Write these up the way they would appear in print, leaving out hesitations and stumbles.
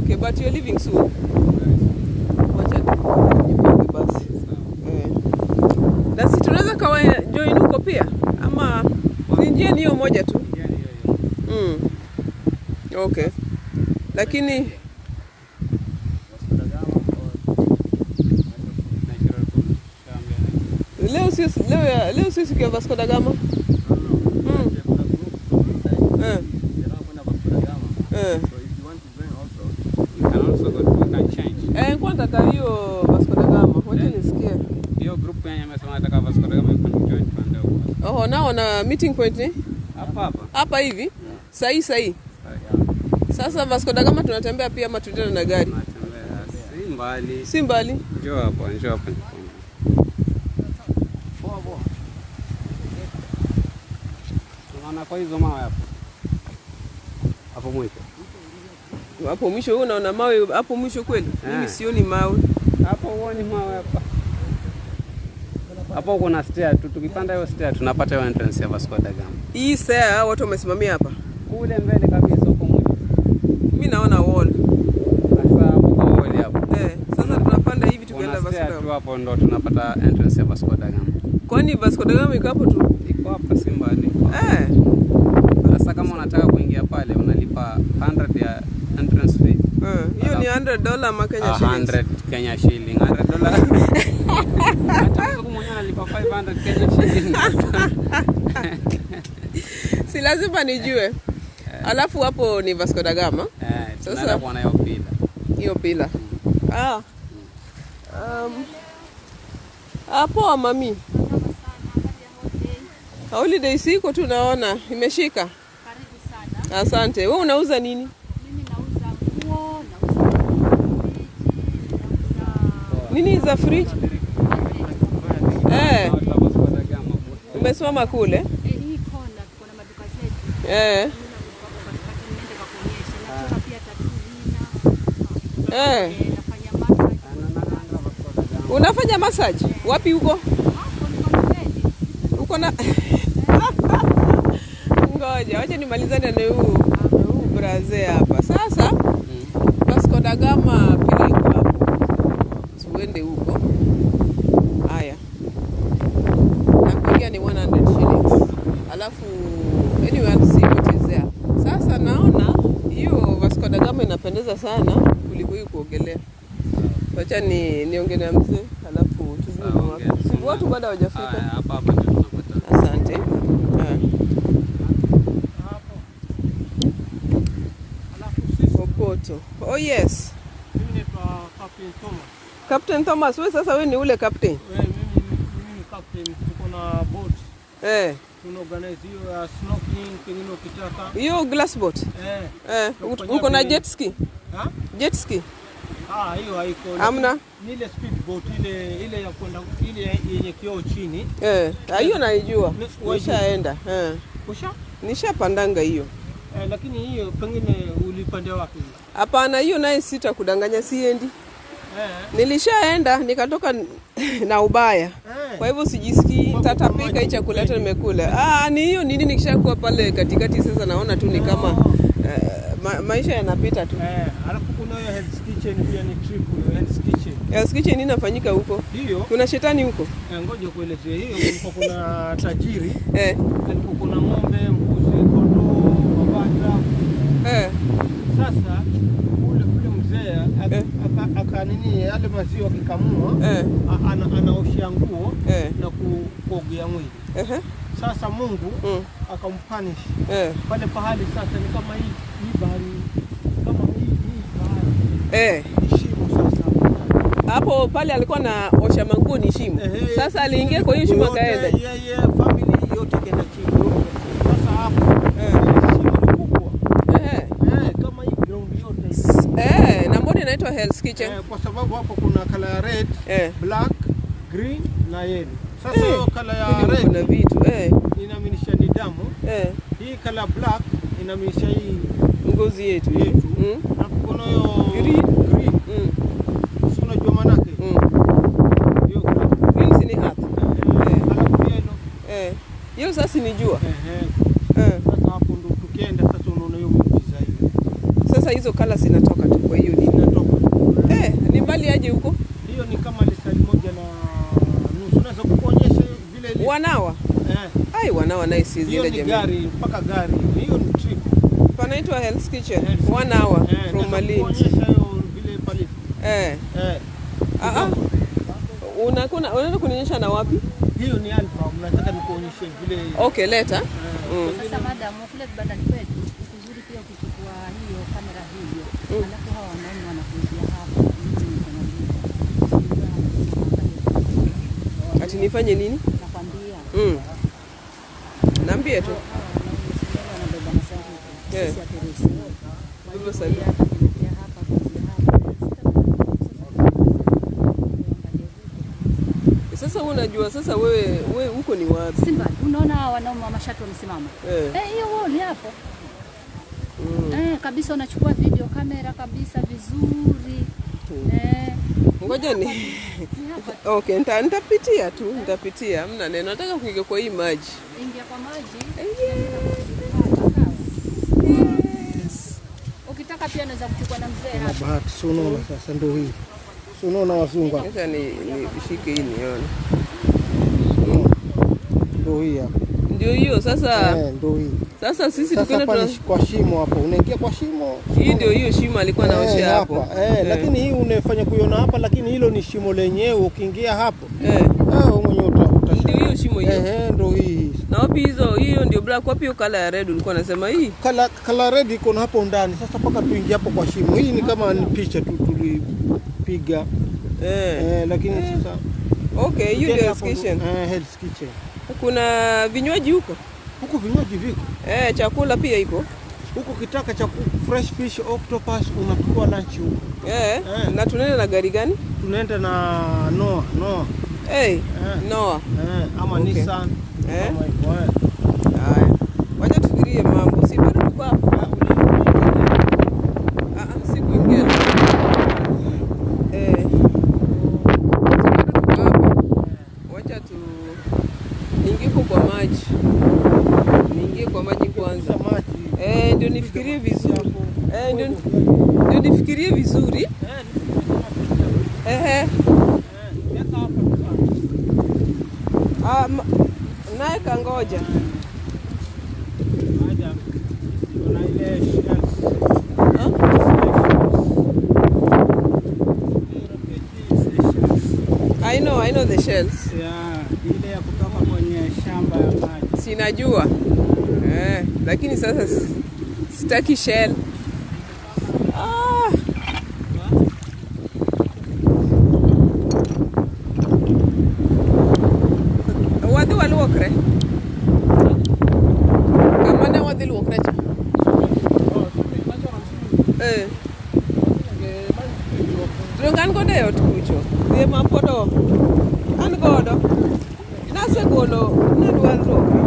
Okay, but you're leaving soon. Wacha tujipange basi. Eh. Na si tunaweza kawa join huko pia ama ni njia ni hiyo moja tu? Mm. Okay. Lakini leo sio siku ya Vasco da Gama. Eh. Eh. So if you want to join also, You can also go to, we can change. Eh, nilikuwa nataka hiyo Vasco da Gama. Wacha nisikie. Hiyo group yenye amesema nataka Vasco da Gama, you can join tuende huko. Oh, nao na meeting point ni Hapa hapa. hapa hivi. Sahi sahi. Sasa Vasco da Gama tunatembea pia ama tutaenda na gari? Tunatembea si mbali. Si mbali. Njoo hapa, njoo hapa. poa poa. Unaona kwa hizo mawe hapo. Hapo mwisho. Hapo mwisho wewe unaona mawe hapo mwisho kweli? Mimi Eh. sioni mawe. Hapo huoni mawe hapa. Hapo kuna stair tu, tukipanda hiyo stair tunapata hiyo entrance ya Vasco da Gama. Hii saa watu wamesimamia hapa. Kule mbele kabisa huko mwisho. Mimi naona wall. Sasa hapo kwa wall hapo. Eh, sasa tunapanda hivi tukienda Kuna Vasco stair da tu Gama. hapo ndo tunapata entrance ya Vasco da Gama. Kwani Vasco da Gama iko hapo tu? Iko hapa si mbali. Eh. Sasa kama unataka kuingia pale unalipa 100 ya entrance fee. Eh, hiyo ni $100 ama Kenya shillings? 100 Kenya shilling, $100. Hata mzungu mwenyewe analipa 500 Kenya shilling. Si lazima nijue. Alafu hapo ni Vasco da Gama. Eh, Sasa- tunaenda kuona hiyo pillar. Hiyo pillar. Ah. Poa mami. Holiday siko tu naona imeshika. Karibu sana. Asante. Wewe unauza nini? Mimi nauza nguo, nauza friji, nauza Nini za fridge? Eh, Vasco da Gama. umesimama kule? Eh, hii kona tuko na maduka zetu. Eh. Mimi na duka hapo katikati, niende kakuonyesha. Nachora pia tattoo hina. Eh. Eh, nafanya massage. Unafanya massage? Wapi huko? Hapo niko na bedi. Uko na Ngoja, wacha nimalizane na huu braze hapa. Sasa Vasco da Gama pillar iko hapo. Tuende huko. Haya. Na kuingia ni 100 shillings. Alafu anyway, I'll see what is there. Sasa naona hiyo Vasco da Gama inapendeza sana kuliko hii kuogelea. Wacha ni niongee na mzee alafu tujue ni wapi. Si watu bado hawajafika. Haya, hapa hapa ndio tunapata. Asante. Ah. Hapo. Alafu sisi Opoto. Oh yes. mimi naitwa Captain Thomas. Captain Thomas, wewe sasa wewe ni ule captain. Wewe mimi ni captain, tuko na boat. Eh, Tuna organize hiyo ya snorkeling pengine ukitaka. hiyo glass boat. Eh. Eh, uko na jet ski? Ha? Jet ski. Ah, hiyo haiko. Hamna? Ni ile speed boat ile ya kwenda ile yenye kioo chini. Eh, ah, hiyo naijua. Nishaenda. Eh. Usha? Nishapandanga hiyo. Eh, lakini hiyo pengine ulipandia wapi? Hapana, hiyo naye sitakudanganya, siendi. Eh. Nilishaenda nikatoka na ubaya. Eh. Kwa hivyo sijisikii tatapika hii chakula hata nimekula. Ah, ni hiyo nini nikishakuwa pale katikati sasa naona tu ni kama maisha yanapita tu. Eh, alafu kuna hiyo Hell's Kitchen pia ni trip hiyo Hell's Kitchen. Hell's Kitchen nini inafanyika huko? Hiyo Kuna shetani huko? Ngoja kuelezea hiyo. Kulikuwa kuna tajiri, Eh. alikuwa kuna ng'ombe, mbuzi, kondoo, mabata. Eh. Sasa ule mzee aka nini yale maziwa akikamua Eh. anaoshea nguo Eh. na kuogea mwili. Ehe. Sasa Mungu Mm. akampunish Eh. pale pahali. Sasa ni kama hii bahari, kama hii bahari Eh. ni shimo sasa. Hapo pale alikuwa na osha manguo ni shimo. Ehe. Sasa aliingia kwa hiyo shimo Yote, akaenda. Yeye family yote ikaenda chini. Sasa hapo Eh. shimo ni kubwa. Eh. Eh, kama hii ground yote hii. Eh, na mbona inaitwa Hell's Kitchen? Eh, kwa sababu hapo kuna color ya red, Eh. black, green na yellow. Sasa hiyo color ya Kweli kuna red vitu. Eh. inamaanisha ni damu. Eh. Hii color black inamaanisha hii Ngozi yetu. yetu. Mm. Alafu kuna hiyo Green. green. Mm. Si unajua manake? Mm. Hiyo green. Green si ni earth. Eh, alafu yellow. Eh. Hiyo sasa ni jua. Ehe. Eh. Sasa hapo ndo tukienda sasa unaona hiyo miujiza hiyo. Sasa hizo colors zinatoka tu kwa hiyo nini. Wanawa. Eh. Ai, wanawa naye siwezi Hiyo enda ni jamani. gari mpaka gari. Hiyo ni trip. Panaitwa Hell's Kitchen. Hell's 1 hour Eh, from naweza Malindi. kuonyesha hiyo vile pale. Eh. Eh. Ah ah. Unakuna unaenda kunionyesha na wapi? Hiyo ni album, nataka nikuonyeshe vile. Okay, leta. Sasa madam, kule vibandani kwetu kuzuri pia ukichukua hiyo kamera hiyo, alafu hawa wanaume wanakuuzia hapa. Mimi niko na duka. Ati nifanye nini? Nakwambia Niambie tu. hawa wanaume sio wanabeba masanduku. Eh. Sisi haturuhusiwi. Kwa Beba hiyo sanduku. yeye ataniletea hapa, kuuzia hapa. Sasa Sasa wewe unajua sasa wewe wewe huko ni wapi? Simba, unaona hawa wanaume wa mashati wamesimama. Eh. Eh, hiyo wall hapo. Eh, kabisa unachukua video kamera kabisa vizuri. Eh, Ngoja ni ni hapa Okay, nitapitia tu, nitapitia. Hamna neno. Nataka kuingia kwa hii maji. ingia kwa maji. Yes. Ukitaka pia unaweza kuchukua na mzee hapa. Bahati, si unaona sasa ndio hii. Si unaona wazungu hapa. Acha ni nishike hii nione. Ndio hii hapa. Ndio hiyo sasa. Eh, ndio hii. Sasa sisi Sasa tukienda hapa tuna ni kwa shimo hapo. Unaingia kwa shimo. hii ndio hiyo shimo alikuwa anaoshea Eh, hapo. hapa. Eh, lakini hii unafanya kuiona hapa, lakini hilo ni shimo lenyewe. Ukiingia hapo Eh, eh, wewe mwenyewe utashangaa. ndio hiyo shimo hiyo. Eh, eh, ndio hii. Na wapi hizo hiyo ndio black, wapi hiyo color ya red ulikuwa unasema hii? Kala red iko na hapo ndani. Sasa mpaka tuingie hapo kwa shimo. Hii ni kama ni picha tu tulipiga. Eh. Eh, lakini sasa Okay, hiyo ndio ukienda Hell's hapo Kitchen. Eh, Hell's Kitchen. Kuna vinywaji huko? Huku vinywaji viko. Eh, chakula pia iko. Huku kitaka cha fresh fish octopus unapikwa lunch huku. Eh, Eh. na tunaenda na gari gani? Tunaenda na Noah, Noah. Eh, Eh. Noah. Eh, ama Okay. Nissan. Eh. Kama hivyo eh. Haya. Wacha tufikirie mambo. Si bado tuko hapa. Ah, ah, si kuingia. Eh. Si bado tuko hapa. Wacha tu niingie huko kwa maji. Niingie kwa maji kwanza. Maji. Eh, ndio nifikirie vizuri. Eh, ndio nifikirie vizuri. Eh, eh. Ah, naye kangoja. Kuna ile shells. Ah? I know the shells. Yeah, ile ya kutoka kwenye shamba ya maji. Sinajua. Eh, lakini sasa sitaki shell. Ah. Wadhi waluokre. Kama ne wadhi luokre cha. Eh. Donge an godo e ot kucho. Dhi ma pod an godo. Nasegolo nadwa luokra.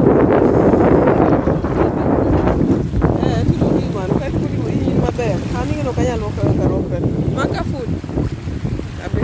Eh, tiluoki mano kae podi in maber. An ing'e ni ok anyal luokra kaka luokra. Maka food. Abi.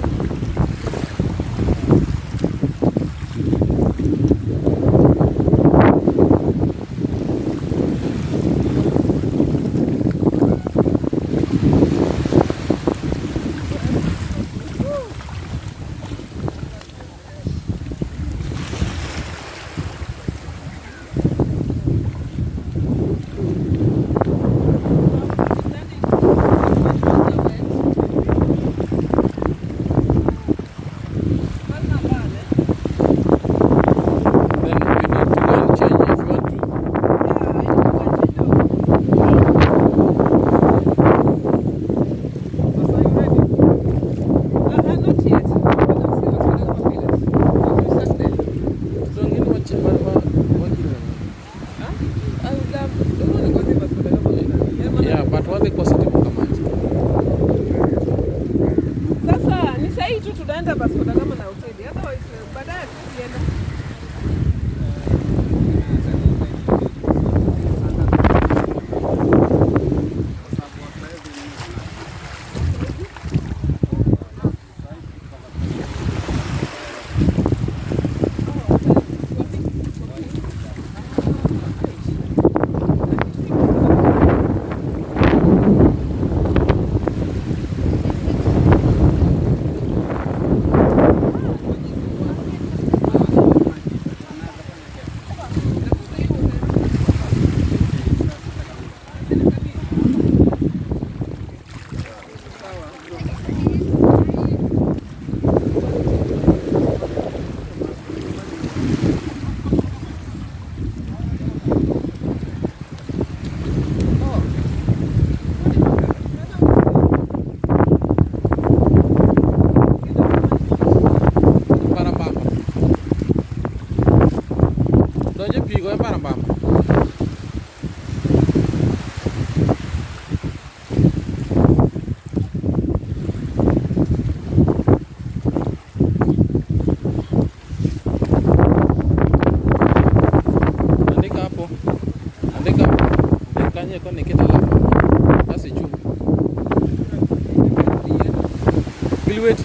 lweti.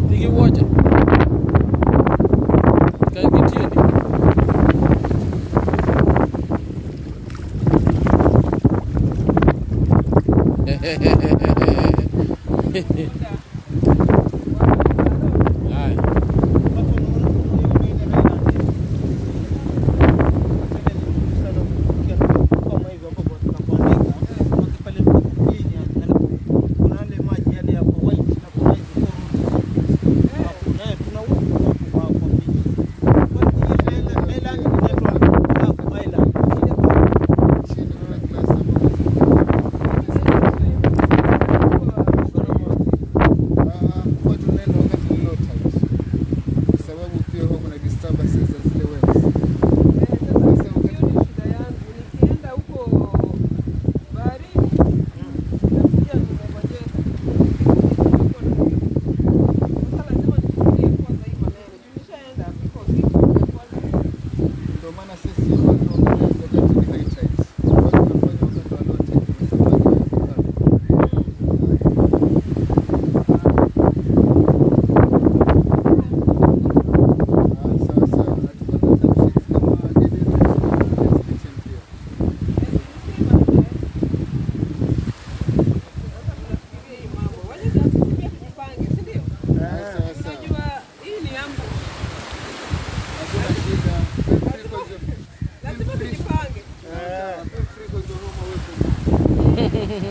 Ti gi wuoche. Kae gi tiendi. Haya. Chini kuna glass hapo. Huwa tunaenda wakati ni low tide. Kwa sababu pia huwa kuna disturbances za zile waves. Sasa hiyo ni shida yangu. Nikienda huko baharini nakuja nimegojeka. Sasa lazima nifikirie kwanza hii maneno. Tulishaenda Afrika usiku kwanza. Ndio maana sisi watu wa wakati ni high tide. Watu wanafanya wakati wa low tide kwa sababu maji hayafiki. Sawa sawa. Na tuko na subjects kama Gideon na Kitchen pia. Sasa tunafikiria hii mambo. Wacha sisi pia tujipange, si ndio? Sawa sawa. Unajua hii ni ambush. Hakuna shida. Feel free kwa Lazima tujipange. Feel free kwa home away from home.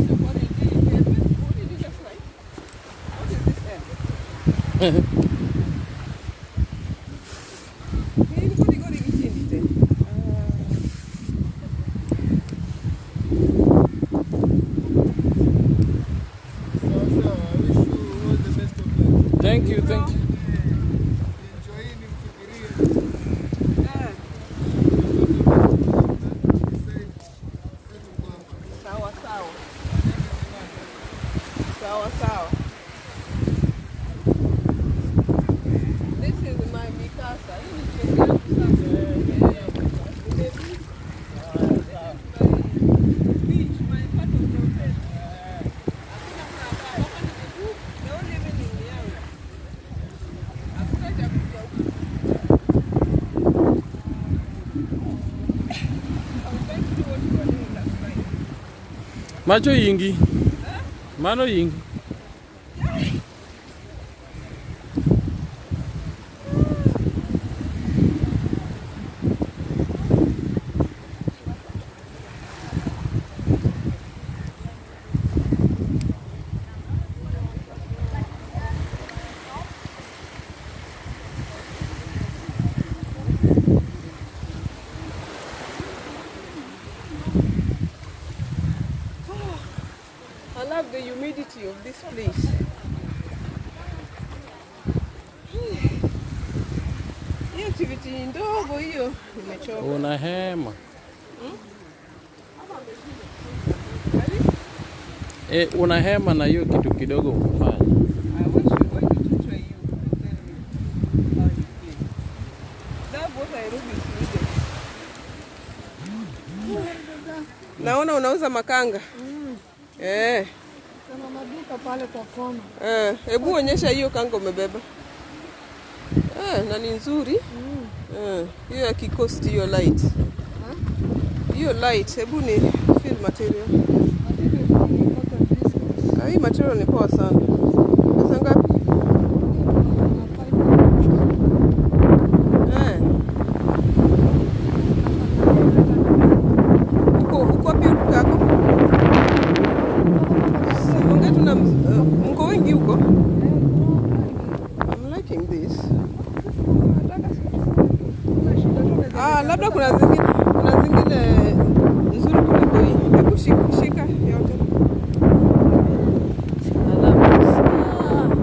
Sasa hii si nini? What did you just write? What is this M? Hii ni kodi kichindi tena. Thank you, thank you. Eh, sawa sawa. Sawa sawa. This is my mikasa. Hii ni cheti yangu sasa. Eh, nimebeach. This is my beach, my part of the hotel. Hakuna mtu hapa nimebook. The only evening ni yangu. Hakuna cha kuja huku. I was going to do what you were doing last night. Macho yingi. Mano yingi. I love the humidity of this place. Hiyo activity ni ndogo hiyo, nimechoka. Una hema. Eh, una hema na hiyo kitu kidogo umefanya. I wish you, why don't you try you and tell me how you feel. That's what Nairobi is needed. Naona unauza makanga. Eh, Kuna maduka pale kwa kona. eh, hebu onyesha hiyo kanga umebeba. Eh, na ni nzuri. Eh, hiyo ya kikosti hiyo light. Hiyo light, hebu ni feel material. Material ni cotton viscose. Ah, hii material ni poa sana. Pesa ngapi? Kuna Eh, uko wapi duka yako? Si ongea tu na mko wengi huko? Kuna zingine nzuri kuliko hii. Hebu shika yote. Alafu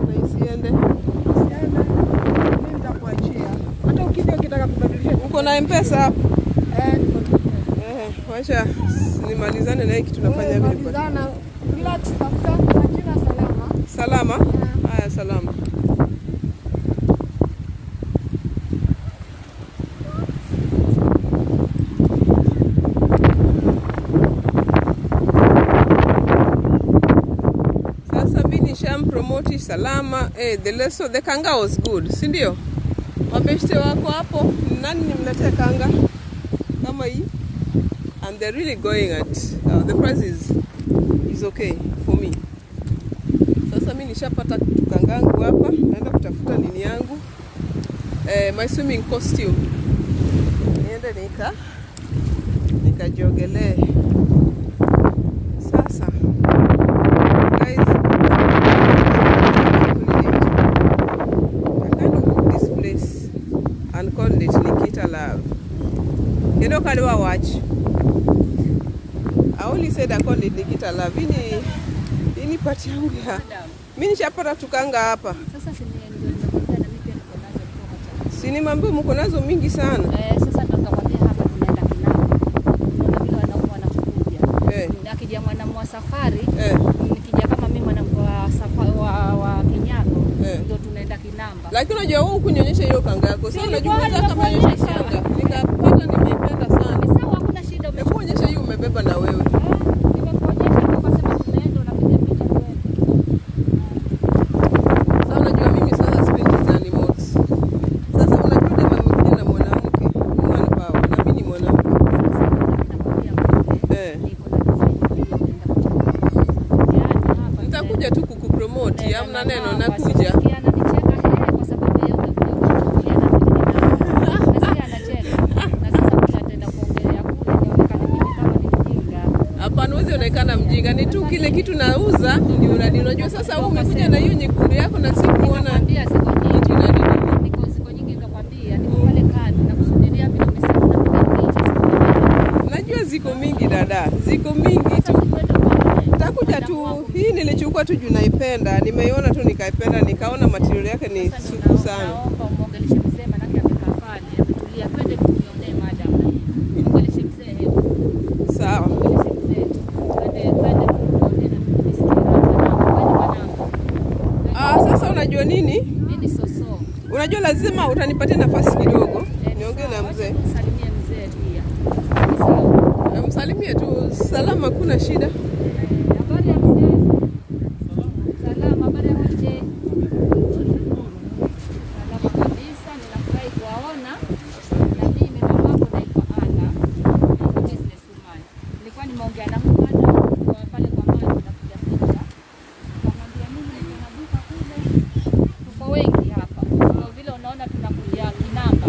na isiende. Mimi nitakuachia. Hata ukija ukitaka kubadilisha. Uko na M-Pesa hapo? Eh, niko na M-Pesa. Wacha nimalizane na hii kitu nafanya Wewe vile. malizana. Relax kabisa. Achina salama. Salama? Haya, salama. Sasa mimi nishampromoti salama. The leso, the kanga was good, si ndio? Mabeshte wako hapo, nani nimletee kanga kama hii? And they're really going at the price is okay for me. Sasa mimi nishapata kangangu hapa, naenda kutafuta nini yangu, my swimming costume, niende nikajiogelee. Sasa guys, I kind of booked this place and called it Nikita Love. You know, Kaliwa watch. I only said I called it Nikita Love. Ini pati yangu ya. Mimi nishapata tukanga hapa. Sasa si ndio nimekwambia na mimi pia niko nazo kutoka cha. Si nimwambie mko nazo mingi sana. Sasa ndio nikakwambia hapa tunaenda Kinamba. Unaona vile wanaume wanakuja. Na akija mwanamume wa safari, nikija kama mimi mwanamke wa safari wa Kinyago, ndio tunaenda Kinamba. Lakini unajua wewe hukunionyesha hiyo kanga yako. Sasa Si unajua nilikuwa kama kama hiyo nimekuonyesha. kanga. Nikapata nimeipenda sana. Sawa, hakuna shida. Hebu onyesha hiyo umebeba na wewe. Nimekuonyesha ndio ukasema tunaenda, unapiga picha tuende. Sasa unajua mimi sasa sipendi hizi animals. Sasa unajua dem amekuja na mwanamke. Woman power. Na mimi ni mwanamke. Sasa mimi nakwambia kule niko na design pia naenda kuchukua. Yaani hapa Nitakuja tu kukupromote, hamna neno, nakuja. Nasikia ananicheka kwa sababu yeye umekuja kuchukulia na mimi nina. Nasikia anacheka. Na sasa mtu ataenda kuongelea kule nionekane mimi kama ni mjinga. Hapana, huwezi onekana mjinga, ni tu kile kitu nauza ndio unajua. Sasa wewe umekuja na hiyo nyekundu yako na sikuona Nikakwambia ziko nyingi. kitu na nini. Niko ziko nyingi nikakwambia niko pale kando nakusubiria vile umesema unapiga picha ziko nyingi. Najua ziko mingi dada, ziko mingi Sasa tu. si twende ukaone. Takuja tu, hii nilichukua tu juu naipenda, nimeiona tu nikaipenda, nikaona material yake ni Sasa supu ndio sana. naomba umuongeleshe mzee manake amekaa pale ametulia. Twende tunionee madam. Muongeleshe mzee hebu. Sawa. Muongeleshe mzee. Twende twende tuonee na mimi nisikie. Mwanangu, wewe mwanangu. Sasa unajua nini? Mimi ni soso. Unajua lazima utanipatia nafasi kidogo niongee na mzee. Msalimie mzee pia. Sawa. Msalimie tu salama, kuna shida. Habari ya mzee? Salama, habari ya mzee? Salama kabisa, ninafurahi kuwaona. Na mimi mamako naitwa Anna, ni business woman. Nilikuwa nimeongea na huyu madam kwa pale kwa mama napiga picha. Nikamwambia mimi niko na duka kule. Tuko wengi hapa. Kwa vile unaona tunakuja Kinamba.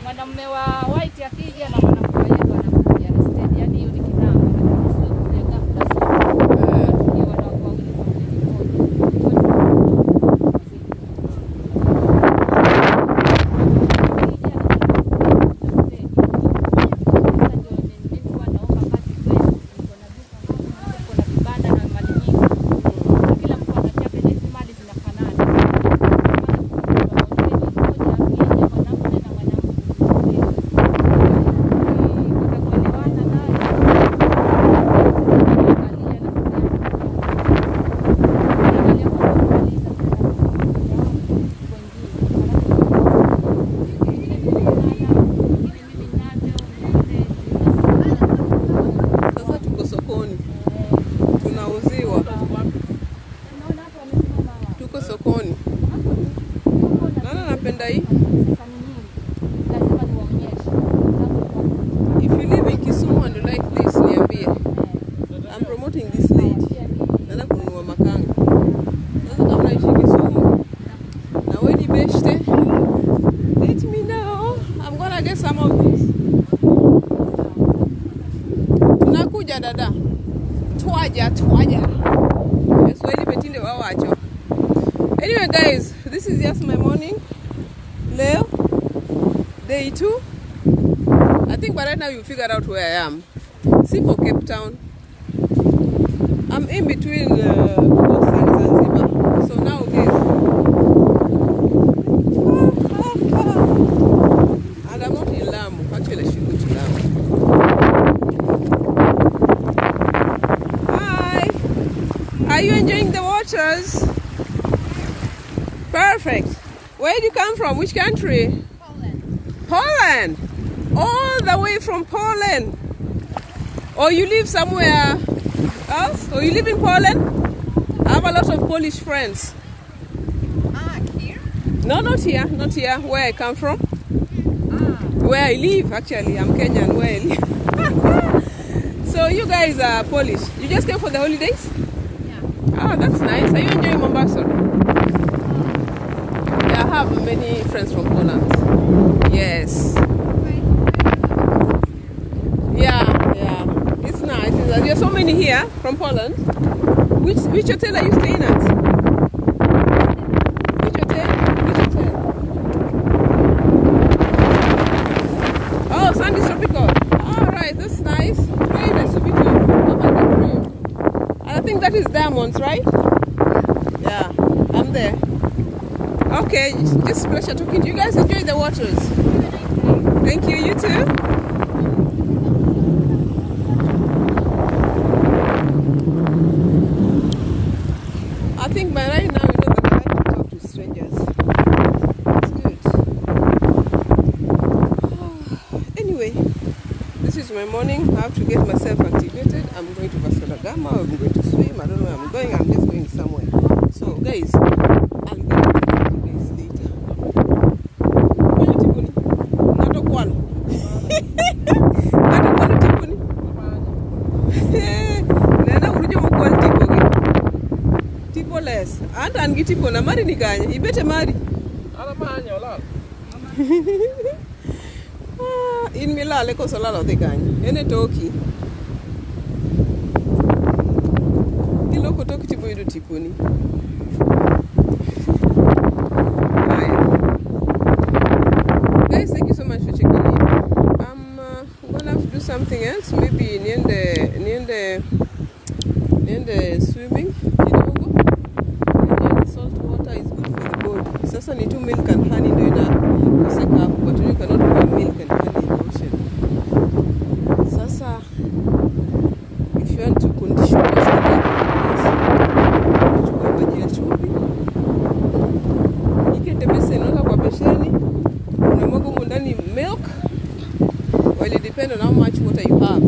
Mwanamume wa white akija na mwanamke wa yellow anakuja instead, yani hiyo ni Kinamba. Haturuhusiwi kuja ghafla sana. Ni wanawake wawili kwa mleti mmoja. Sasa tuko sokoni, tunauziwa, tuko sokoni. Nana napenda hii. If you live in Kisumu and you like this, niambie. I'm promoting this lady. Naenda kununua makanga. Sasa kama unaishi Kisumu na wewe ni beshte, let me know. I'm gonna get some of this. Tunakuja dada. Twaja, twaja. Swahili betinde wao wacho. Anyway guys, this is just my morning. Leo day 2. I think by right now you figured out where I am. Sipo Cape Town. I'm in between Mombasa and Zanzibar. So now guys. And I'm not in Lamu. Actually, I should go to Lamu. Hi. Are you enjoying the waters? Perfect. Where did you come from? Which country? Poland. Poland. All the way from Poland. Or you live somewhere else? Or you live in Poland? I have a lot of Polish friends. Ah, here? No, not here. Not here. Where I come from. Where I live, actually. I'm Kenyan. Where I live. So you guys are Polish. You just came for the holidays? Yeah. Ah, that's nice. Are you enjoying Mombasa? Yeah, I have many friends from Poland. Yes. Yeah, yeah. It's nice. It's nice. There are so many here from Poland. Which hotel are you staying at? Which hotel? Which hotel? Oh, Sandy Tropical. All right, that's nice. Very nice to meet you. I'm at the cream. And I think that is Diamonds, right? Yeah, I'm there. Okay, just pleasure talking to you guys. Enjoy the waters. Thank you. You too. I think by right now you know that I like to talk to strangers. It's good. Anyway, this is my morning. I have to get myself activated. I'm going to Vasco da Gama. I'm going to swim. I don't know where I'm going. I'm just going somewhere. So guys, I'll get to you guys later. Manyo tiponi. Ng'ato kwalo. Ng'ato kwalo tiponi. Nena uru joma kwal tipogi. Tipo less. Anta an gi tipona mari ni kanye? Ibete mari. Ah, in milale koso lalo dhi kanye? En e toki. Kiloko toki tibo yudo tiponi. Haya. Guys, thank you so much for checking in. I'm gonna have to do something else. Maybe niende swimming kidogo. And salt water is good for the body. Sasa ni tu milk and honey ndio inakoseka hapo, but you cannot put milk and honey in the ocean. Sasa if you want to condition your skin, chukua maji ya chumvi, ikete beseni, weka kwa besheni, unamwaga humo ndani milk. Well, it depends on how much water you have.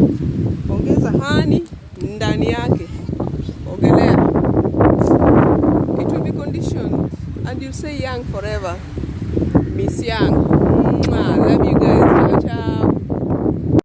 Ongeza honey ndani yake, ogelea. It will be conditioned and you'll say young forever. Miss Young.